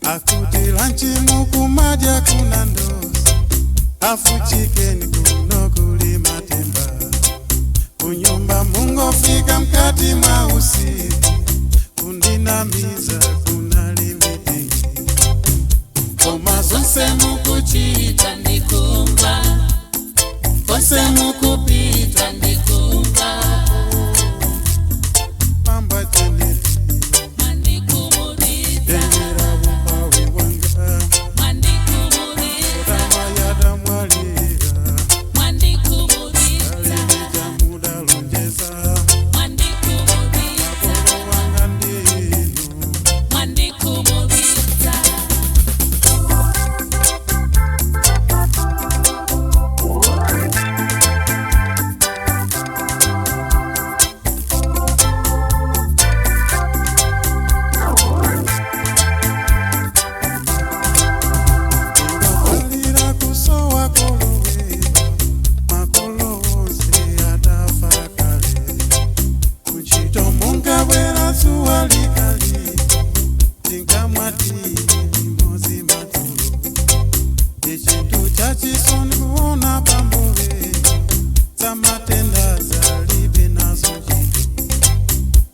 Akuti lunch mukumadya ku Nando's, half chicken kuno kuli matemba. Kunyumba mungofika mkati mwa usiku, kundinamiza kunali meeting. Koma zonse mukuchita Ndikumva konse mukupita, ndikumva. Mama Janet, Mwandikhumudwitsa. Tengera umphawi wanga. Mwandikhumudwitsa. Dama yadamwalira. Mwandikhumudwitsa. Alilija mudalonjeza. Mwandikhumudwitsa. Makolo wanga ndinu. Mwandikhumudwitsa. Ndingakalira kusowa kolowera, makolo onse atafa kale. Kuntchito munkabwera dzuwa likali, tinkamwa tiyi limodzi madzulo. Ndi chinthu chachisoni kuona pambuve zamatenda zalibe nazo ntchito,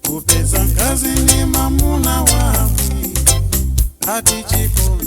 kupeza mkazi ndi mamuna wamwe ati chikondi.